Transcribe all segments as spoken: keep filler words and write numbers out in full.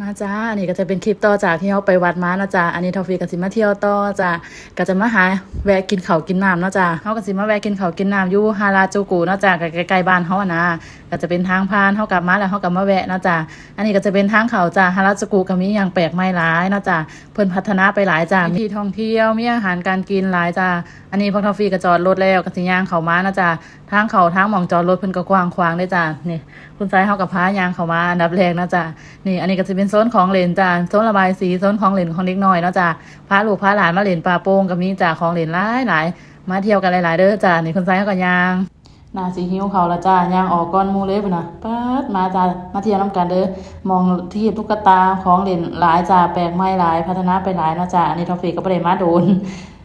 มาจ้า อันนี้ก็จะเป็นคลิปต่อจากที่เฮาไปวัดมาเนาะจ้า อันนี้ทอฟฟีก็สิมาเที่ยวต่อจ้า ก็จะมาหาแวะกินข้าวกินน้ำเนาะจ้า เฮาก็สิมาแวะกินข้าวกินน้ำอยู่ฮาราจูกุเนาะจ้า ก็ใกล้ๆบ้านเฮาอะนะ ก็จะเป็นทางผ่าน เฮากลับมาแล้วเฮากลับมาแวะเนาะจ้า อันนี้ก็จะเป็นทางเข้าจ้า ฮาราจูกุก็มีหยังแปลกใหม่หลายเนาะจ้า เพิ่นพัฒนาไปหลายจ้า มีที่ท่องเที่ยว มีอาหารการกินหลายจ้า อันนี้พวกทอฟฟีก็จอดรถแล้วก็สิย่างเข้ามาเนาะจ้า ทางเข้าทางหม่องจอดรถเพิ่นก็กว้างขวางเด้จ้า นี่ คุณชายเฮาก็พาย่างเข้ามาอันดับแรกเนาะจ้า นี่ อันนี้ก็สิเป็นโซนของเล่นจ้า โซนระบายสี โซนของเล่นของเด็กน้อยเนาะจ้า พาลูกพาหลานมาเล่นปาโป่งก็มีจ้า ของเล่นหลายๆ มาเที่ยวกันหลายๆเด้อจ้า นี่คุณชายเฮาก็ย่าง น่าสิหิวข้าวละจ้า ย่างออกก่อนหมู่เลยพุ้นน่ะ ป๊าด มาจ้า มาเที่ยวนำกันเด้อ หม่องที่ตุ๊กตา ของเล่นหลายจ้า แปลกใหม่หลาย พัฒนาไปหลายเนาะจ้า อันนี้ทอฟฟีก็บ่ได้มาโดน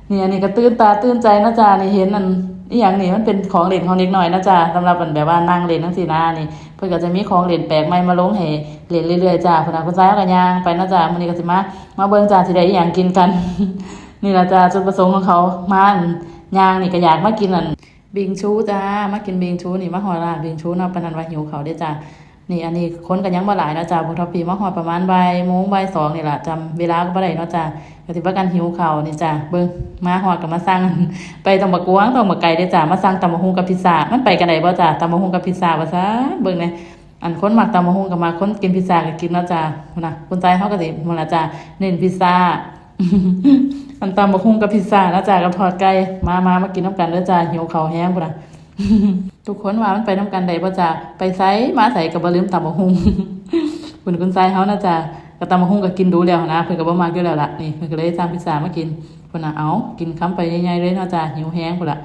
นี่ อันนี้ก็ตื่นตาตื่นใจเนาะจ้า นี่เห็นอัน อีหยังนี่ มันเป็นของเล่นของเด็กน้อยเนาะจ้า สำหรับอันแบบว่านั่งเล่นจั่งซี้นะ นี่ เพิ่นก็จะมีของเล่นแปลกใหม่มาลงให้เล่นเรื่อยๆจ้า พุ้นน่ะ คุณชายเฮาก็ย่างไปเนาะจ้า มื้อนี้ก็สิมา มาเบิ่งจ้า สิได้อีหยังกินกัน นี่ล่ะจ้า จุดประสงค์ของเขา มาอัน ย่างนี่ก็อยากมากินอัน บิงซูจ้า มากินบิงซูนี่ มาฮอดร้านบิงซูเนาะ ปานนั้นว่าหิวข้าวเด้จ้า นี่ อันนี้คนก็ยังบ่หลายเนาะจ้า พวกทอฟฟีมาฮอดประมาณบ่ายโมงบ่ายสองนี่ล่ะ จำเวลาก็บ่ได้เนาะจ้า ก็สิพากันหิวข้าวนี่จ้า เบิ่ง มาฮอดก็มาสั่ง ไปตำบักกวางตำบักไก่เด้จ้า มาสั่งตำบักหุ่งกับพิซซ่า มันไปกันได้บ่จ้า ตำบักหุ่งกับพิซซ่าว่าซั่น เบิ่งแหน่ อันคนมักตำบักหุ่งก็มัก คนกินพิซซ่าก็กินเนาะจ้า พุ้นน่ะ คุณชายเฮาก็สิ พุ้นล่ะจ้า เน้นพิซซ่า อันตำบักหุ่งกับพิซซ่าเนาะจ้า กับทอดไก่ มา มา มากินนำกันเด้อจ้า หิวข้าวแฮงพุ้นน่ะ ทุกคนว่ามันไปนำกันได้บ่จ้า ไปไสมาไสก็บ่ลืมตำบักหุ่ง พุ้นคุณชายเฮานะจ้า ก็ตำบักหุ่งก็กินดูแล้วหั้นนะ เพิ่นก็บ่มักอยู่แล้วล่ะ นี่ เพิ่นก็เลยสั่งพิซซ่ามากิน พุ้นน่ะ เอา กินคำไปใหญ่ๆเลยเนาะจ้า หิวแฮงพุ้นล่ะ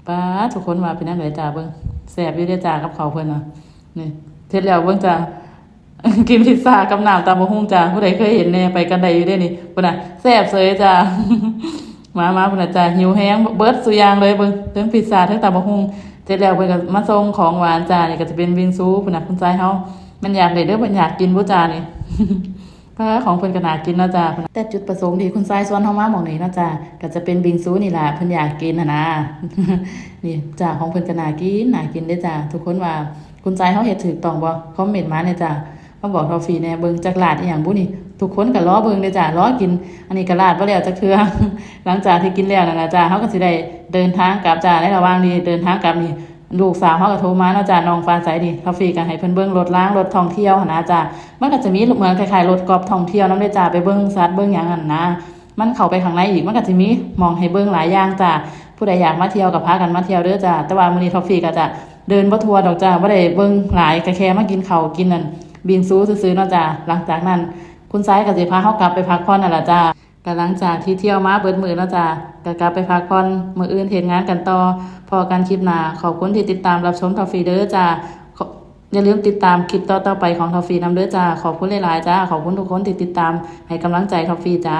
ป๊าด ทุกคนว่าเป็นจั่งใดจ้า เบิ่ง แซ่บอยู่เด้อจ้า กับข้าวเพิ่นน่ะ นี่ เสร็จแล้วเบิ่งจ้า กินพิซซ่ากับน้ำตำบักหุ่งจ้า ผู้ใดเคยเห็นแหน่ ไปกันได้อยู่เด้นี่ พุ้นน่ะ แซ่บเสยจ้า มา มาพุ้นน่ะจ้า หิวแฮง เบิดซุอย่างเลย เบิ่ง เทิงพิซซ่า เทิงตำบักหุ่ง เสร็จแล้วเพิ่นก็มาส่งของหวานจ้า นี่ก็จะเป็นบิงซู พุ้นน่ะ คุณชายเฮา มันอยากได้เด้อ เพิ่นอยากกินบ่จ้านี่ ป้า ของเพิ่นก็น่ากินเนาะจ้า พุ้นน่ะ แต่จุดประสงค์ที่คุณชายชวนเฮามาหม่องนี้เนาะจ้า ก็จะเป็นบิงซูนี่ล่ะ เพิ่นอยากกินหั้นนะ นี่จ้า ของเพิ่นก็น่ากิน น่ากินเด้จ้า ทุกคนว่าคุณชายเฮาเฮ็ดถูกต้องบ่ คอมเมนต์มาแหน่จ้า มาบอกทอฟฟีแหน่ เบิ่งจักลาดอีหยังบุนี่ ทุกคนก็รอเบิ่งเด้จ้า รอกิน อันนี้ก็ลาดบ่แล้วจักเทื่อ หลังจากที่กินแล้วนั่นล่ะจ้า เฮาก็สิได้เดินทางกลับจ้า ในระหว่างที่เดินทางกลับนี่ ลูกสาวเฮาก็โทรมาเนาะจ้า น้องฟ้าใสนี่ ทอฟฟีก็ให้เพิ่นเบิ่งรถราง รถท่องเที่ยวหั้นนะจ้า มันก็จะมีเหมือนคล้ายๆรถกอล์ฟท่องเที่ยวนำเด้จ้า ไปเบิ่งสัตว์เบิ่งหยังหั้นนะ มันเข้าไปข้างในอีก มันก็สิมีหม่องให้เบิ่งหลายอย่างจ้า ผู้ใดอยากมาเที่ยวก็พากันมาเที่ยวเด้อจ้า แต่ว่ามื้อนี้ทอฟฟีก็จะเดินบ่ทั่วดอกจ้า บ่ได้เบิ่งหลาย ก็แค่มากินข้าวกินนั่น บิงซูซื่อๆเนาะจ้า หลังจากนั้น คุณชายก็สิพาเฮากลับไปพักผ่อนนั่นล่ะจ้า ก็หลังจากที่เที่ยวมาเบิดมื้อเนาะจ้า ก็กลับไปพักผ่อน มื้ออื่นเฮ็ดงานกันต่อ พ้อกันคลิปหน้า ขอบคุณที่ติดตามรับชมทอฟฟีเด้อจ้า ขอ- อย่าลืมติดตามคลิปต่อๆไปของทอฟฟีนำเด้อจ้า ขอบคุณหลายๆจ้า ขอบคุณทุกคนที่ติดตามให้กำลังใจทอฟฟีจ้า